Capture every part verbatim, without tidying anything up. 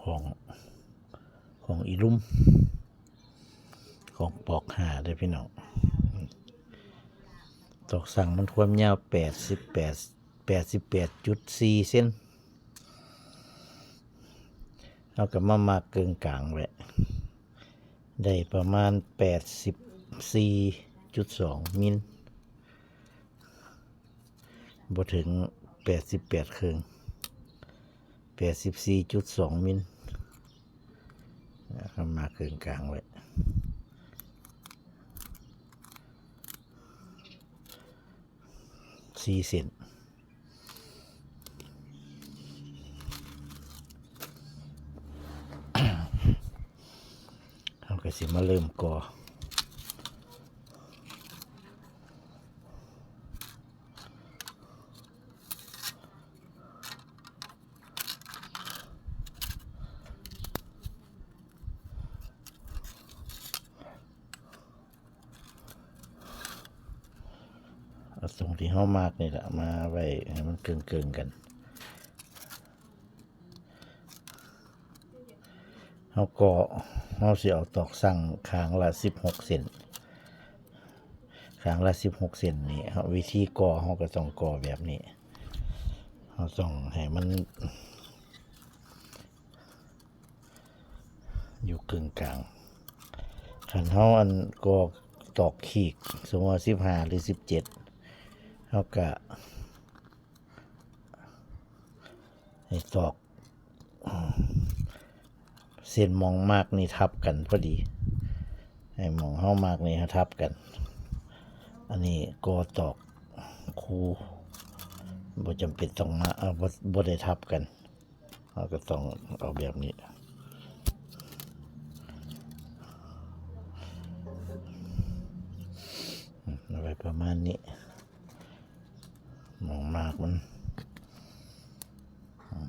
ของ ของอีลุ่ม ของปอกห้าเด้อพี่น้อง ตอกสั่งมันความยาวแปดสิบแปด แปดสิบแปดจุดสี่เซน เอากลับมามาเกิงกลางไว้ ได้ประมาณแปดสิบสี่จุดสองมิล บ่ถึงแปดสิบแปดเคิง แปดสิบสี่จุดสองมิล นะครับ มาเคิงกลางไว้ สี่เซน เราก็สิมาเริ่มก่อ เอาตรงที่เฮามากนี่แหละ มาไว้ให้มันเกิงๆกัน เฮาก็ เฮาสิเอาตอกสั่งข้างละสิบหกเซน ข้างละสิบหกเซนนี่ เฮา วิธีก่อ เฮาก็ต้องก่อแบบนี้ เฮาต้องให้มัน อยู่กึ่งกลาง คันเฮาอันก่อตอกขีก สมมุติว่าสิบห้าหรือสิบเจ็ด เฮาก็ให้ตอก เส้นหม่องมากนี่ทับกันพอดี ให้หม่องเฮามากนี่ทับกัน อันนี้ก่อตอกคู่ บ่จำเป็นต้องมา เอา บ่ บ่ได้ทับกัน เราก็ต้องเอาแบบนี้ อืม เอาไว้ประมาณนี้ หม่องมากมัน อืม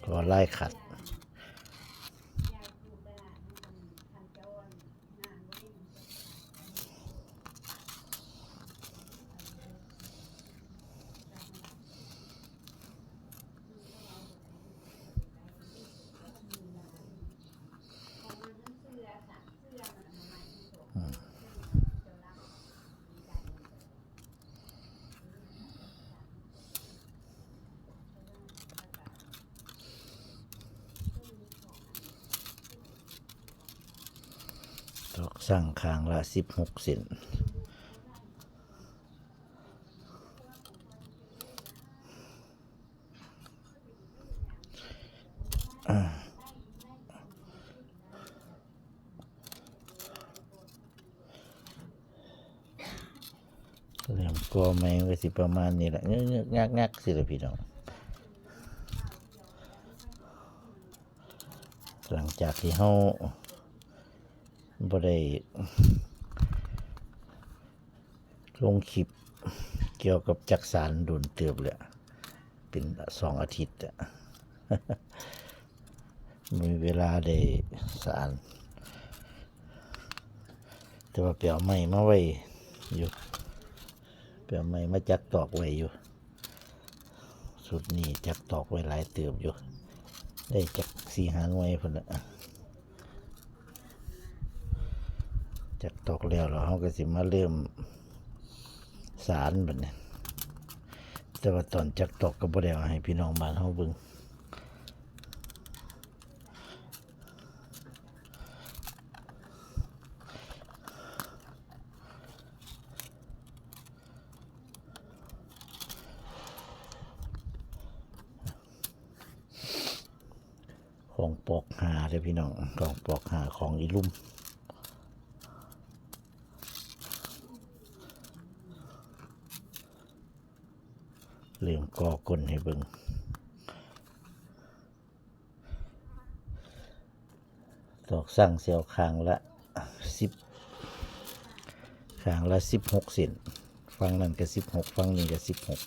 ก็ไล่ขัด อืม ตอกสั่งข้างละสิบหกเซน อ่า เริ่มก่อใหม่มันก็สิประมาณนี้แหละ เงอะๆ งักๆ สิล่ะพี่น้อง หลังจากที่เฮาบ่ได้ลงคลิปเกี่ยวกับจักสานโดนเติบแล้ว เป็นสองอาทิตย์อะ มีเวลาได้สาน แต่ว่าไปเอาไม้มาไว้อยู่ ไปเอาไม้มาจักตอกไว้อยู่ ชุดนี้จักตอกไว้หลายเติบอยู่ ได้จักสี่ห้าหน่วยพุ้นละ จักตอกแล้ว แล้วเฮาก็สิมาเริ่มสานบัดนี้ แต่ว่าตอนจักตอกก็บ่ได้เอาให้พี่น้องบ้านเฮาเบิ่ง ของปอกห้าเด้อพี่น้อง ของปอกห้าของอีลุ่ม เริ่มก่อก้นให้เบิ่ง ตอกสั่งสิเอาข้างละสิบ ข้างละสิบหกเซน ฝั่งนั้นก็สิบหก ฝั่งนี้ก็สิบหก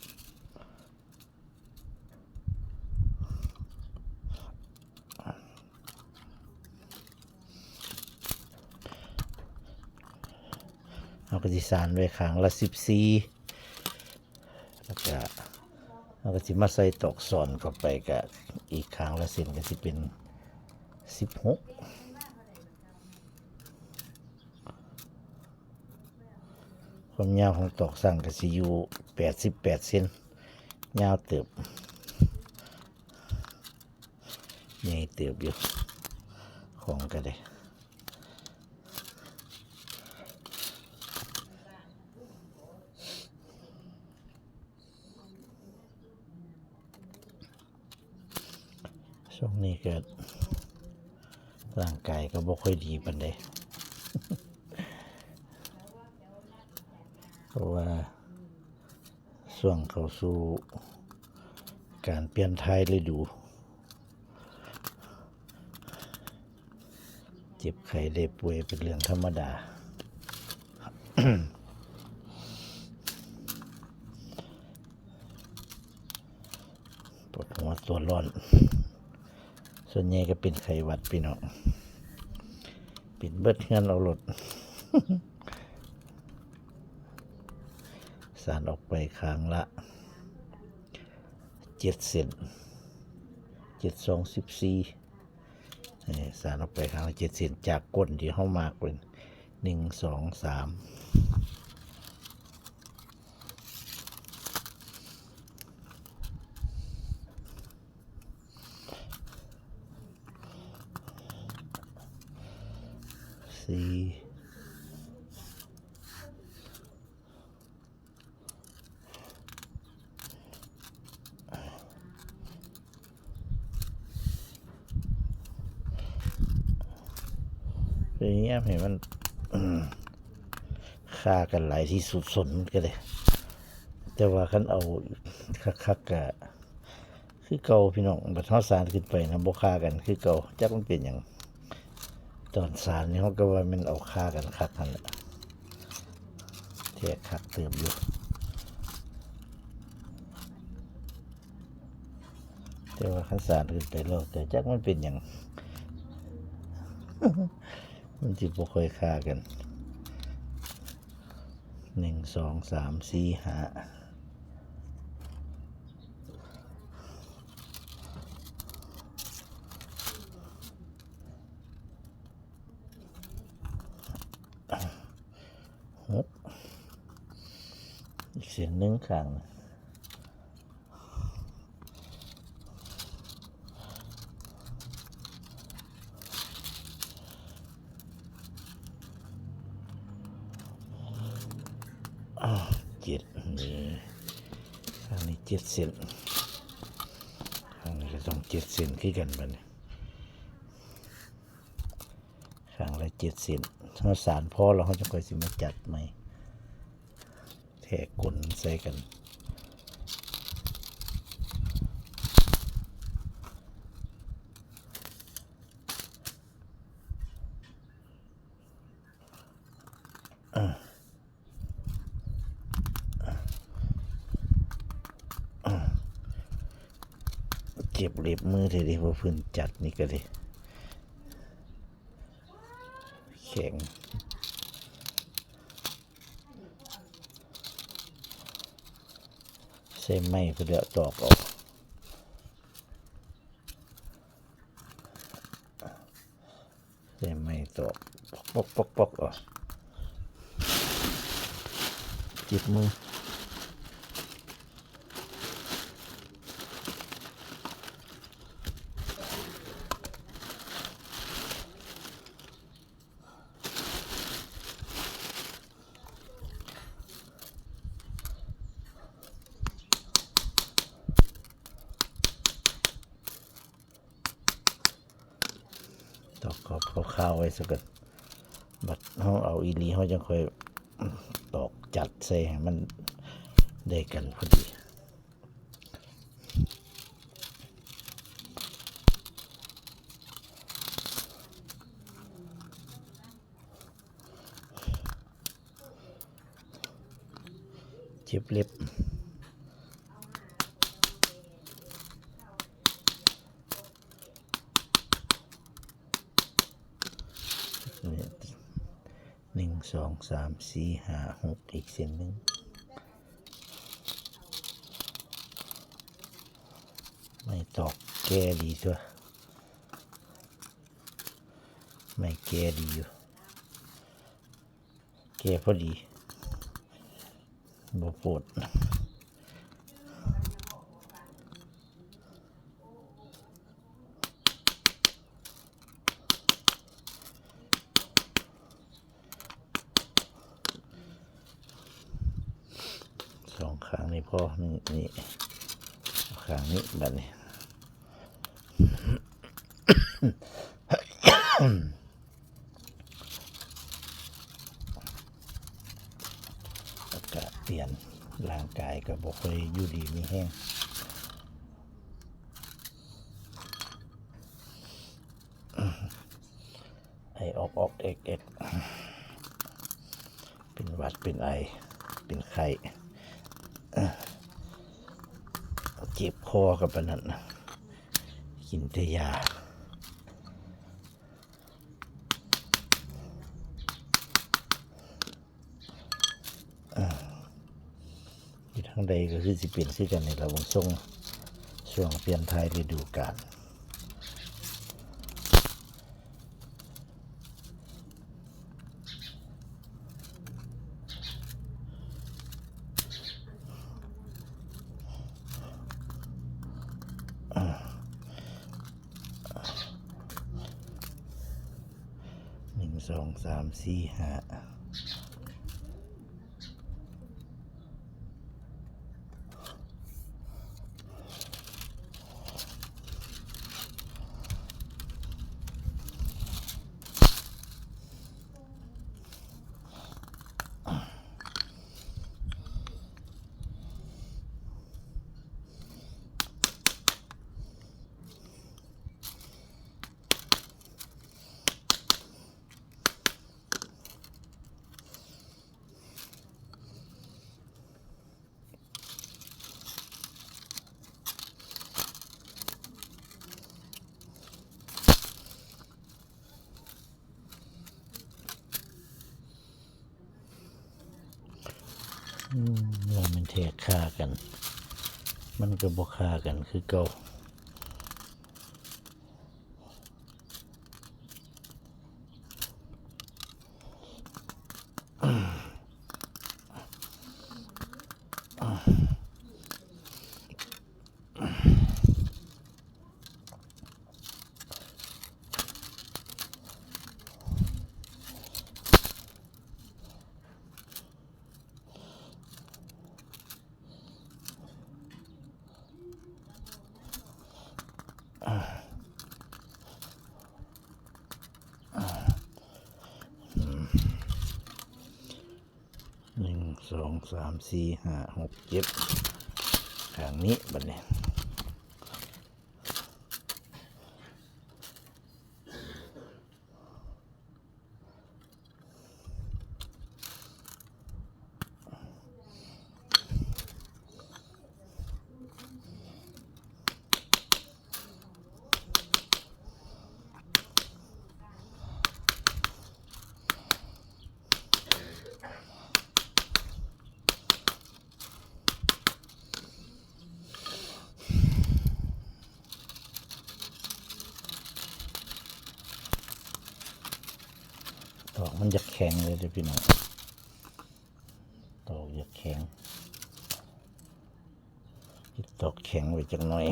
เฮาก็สิสานไว้ข้างละสิบสี่ แล้วก็ เราก็สิมาใส่ตอกซ้อนเข้าไป ก็อีกข้างละเส้นก็สิเป็นสิบหก ความยาวของตอกซ้อนก็สิอยู่แปดสิบแปดเซน ยาวเติบ ใหญ่เติบอยู่ ของก็ได้ ช่วงนี้ก็ร่างกายก็บ่ค่อยดีปานใด เพราะว่าช่วงเข้าสู่การเปลี่ยนถ่ายฤดู เจ็บไข้ได้ป่วยเป็นเรื่องธรรมดา ปวดหัวตัวร้อน ส่วนใหญ่ก็เป็นไข้หวัดพี่น้อง เป็นเบิดเฮือนเอาโลด สานออกไปข้างละเจ็ดเซน เจ็ดสองสิบสี่ เอ่อ สานออกไปข้างละเจ็ดเซน จากก้นที่เฮามาร์กเป็น หนึ่ง สอง สาม สี่ พยายามให้มัน อืม คากันหลายที่สุดสนก็ได้ แต่ว่าคันเอาคักๆ ก็คือเก่าพี่น้อง บัดเฮาสานขึ้นไปนะ บ่คากันคือเก่า จักมันเป็นหยัง ตอนสานนี่เฮาก็ว่ามันเอาคากันคักหั่นแหละ แท้คักเติบอยู่ แต่ว่าคันสานขึ้นไปแล้ว แต่จักมันเป็นหยัง มันสิบ่ค่อยคากัน หนึ่ง สอง สาม สี่ ห้า หก อีกเส้นหนึ่งข้าง อ่า เจ็ด นี่ อันนี้เจ็ดเซน อันนี้ก็ต้องเจ็ดเซนคือกันบัดนี้ ข้างละเจ็ดเซน เฮาสานพอแล้ว เฮาจั่งค่อยสิมาจัดใหม่ แทกก้นใส่กัน อ่ะ อ่ะ เจ็บเล็บมือเด้ บ่พื้นจัดนี่ก็เลย แข็ง ใส่ไม้พุ้นแหละตอกเอา ใส่ไม้ตอก ปอก ปอก ปอก ปอก อ่ะ เจ็บมือ ตอกขอบคร่าวๆไว้ซะก่อน บัดเฮาเอาอีหลี เฮาจั่งค่อยตอกจัดใส่ให้มันได้กันพอดี เจ็บเล็บ นี่ หนึ่ง สอง สาม สี่ ห้า หก อีกเส้นหนึ่ง ตอกแก่ดีตัว ไม่แก่ดีอยู่ แก่พอดี บ่โพด สองข้างนี่พอ นี่ นี่ ข้างนี้บัดนี้ อากาศเปลี่ยน ร่างกายก็บ่ค่อยอยู่ดีมีแฮง ไอออกๆ แอกๆ เป็นหวัด เป็นไอ เป็นไข้ เจ็บคอก็ปานนั้น กินแต่ยา อยู่ทางใดก็คือสิเป็นคือกันนี่ล่ะ เบิ่งทรง ช่วงเปลี่ยนถ่ายฤดูกาล หนึ่ง สอง สาม สี่ ห้า อืม ว่ามันแทกฆ่ากัน มันก็บ่ฆ่ากันคือเก่า หนึ่ง สอง สาม สี่ ห้า หก เจ็ด ข้างนี้บัดนี้ ตอกมันอยากแข็งเลยเด้อพี่น้อง ตอกอยากแข็ง ตอกแข็งไว้จักหน่อย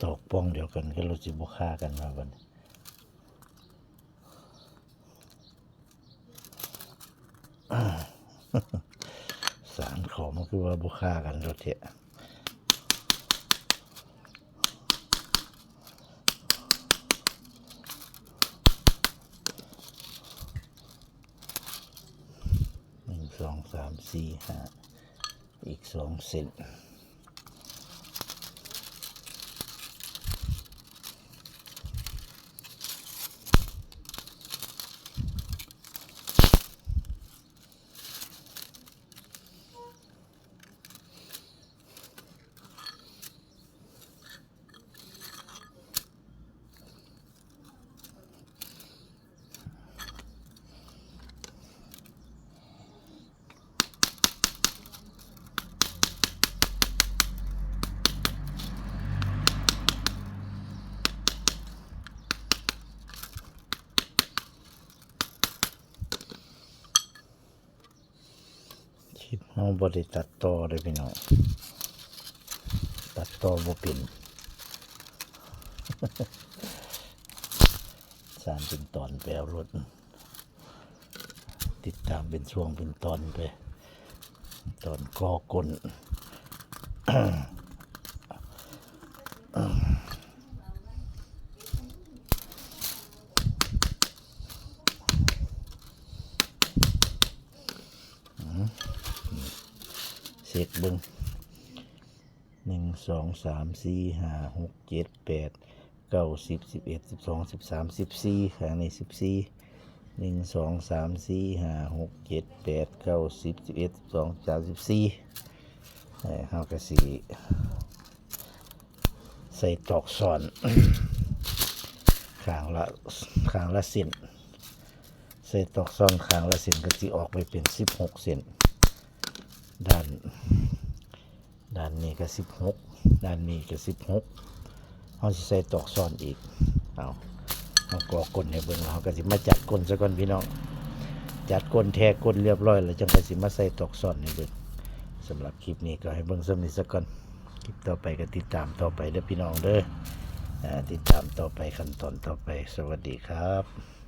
ตอกป่องเดียวกันก็เราสิบ่ฆ่ากันว่าบัดนี้ สารขอมันคือว่าบ่ฆ่ากันโลดแท้ ห สี่ห้า อีกสองเส้น คลิปเฮาบ่ได้ตัดต่อเด้อพี่น้อง ตัดต่อบ่เป็น สานเป็นตอนไปเอาโลด ติดตามเป็นช่วงเป็นตอนไป ตอนก่อกล เช็คเบิ่ง หนึ่ง สอง สาม สี่ ห้า หก เจ็ด แปด เก้า สิบ สิบเอ็ด สิบสอง สิบสาม สิบสี่ ข้างนี้ สิบสี่ หนึ่ง สอง สาม สี่ ห้า หก เจ็ด แปด เก้า สิบ สิบเอ็ด สิบสอง สิบสาม สิบสี่ เอ้ย เฮาก็สิใส่ตอกซ้อน ข้างละ ข้างละเส้น ใส่ตอกซ้อนข้างละเส้นก็สิออกไปเป็นสิบหกเส้น ด้าน ด้านนี้ก็สิบหก ด้านนี้ก็สิบหก เฮาสิใส่ตอกซ้อนอีก เอา เฮาก่อกลให้เบิ่งแล้ว เฮาก็สิมาจัดกลซะก่อนพี่น้อง จัดกลแทกกลเรียบร้อยแล้ว จั่งค่อยสิมาใส่ตอกซ้อนให้เบิ่ง สำหรับคลิปนี้ก็ให้เบิ่งส่ำนี้ซะก่อน คลิปต่อไปก็ติดตามต่อไปเด้อพี่น้องเด้อ อ่า ติดตามต่อไปขั้นตอนต่อไป สวัสดีครับ